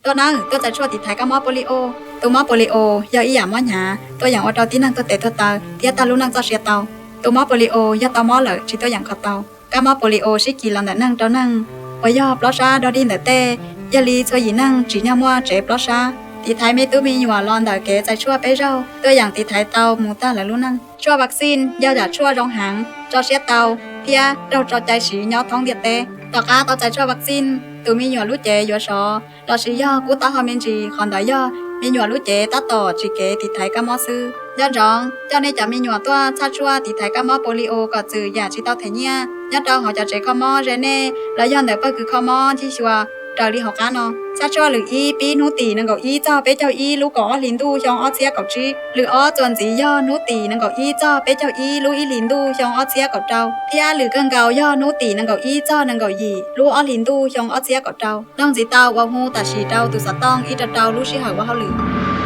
Tuaj nawb, tuaj txais tshuaj tiv thaiv kab mob polio. Tus mob polio yog ib yam mob hnyav tuaj yeem ua rau tib neeg tuag tes tuag taw thiab tag lub neej txoj sia tau. Tus mob polio yog tau mob lawm tsis tuaj yeem kho tau. Kab mob polio sib kis los ntawm neeg rau neeg uas yog plob sab dog dig ntawm tej. Yog li txhua yim neeg tsim nyog muaj tsev plob sab tiv thaiv me tub me nyuam los ntawm kev txais tshuaj peb zaug tuaj yeem tiv thaiv tau mus tag lawv lub neej. Tshuaj vaccine yog yam tshuaj zoo heev, tso siab tau thiab raug tso cai siv nyob thoob ntiaj teb. Tom qab tau txais tshuaj vaccine, tus me nyuam lub cev yuav sov lossis yog kub taub hau me ntsis, qhov ntawd yog me nyuam lub cev tab tom tsis kev tiv thaiv kab mob xwb. Nco ntsoov coj nej cov me nyuam tuaj txhaj tshuaj tiv thaiv kab mob polio kom txwm yam tsis tau them nyiaj nyob rau hauv cov tsev kho mob ze nej los yog ntawm pawg kws kho mob ncig xyuas raws li hauv qab no. Txhaj tshuaj lwm ib pib hnub tim nees nkaum ib txog peb caug ib lub kaum ob hlis ntuj xyoo ob txhiab kaum tsib. Lwm ob txuas ntxiv yog hnub tim nees nkaum ib txog peb caug ib lub ib hlis ntuj xyoo ob txhiab kaum rau, thiab lwm kawg nkaus yog hnub tim nees nkaum ib txog nees nkaum yim lub ob hlis ntuj xyoo ob txhiab kaum rau. Loog ntxiv tau uas hu tam sim rau tus xov tooj ib rau rau lub sij hawm ua hauj lwm.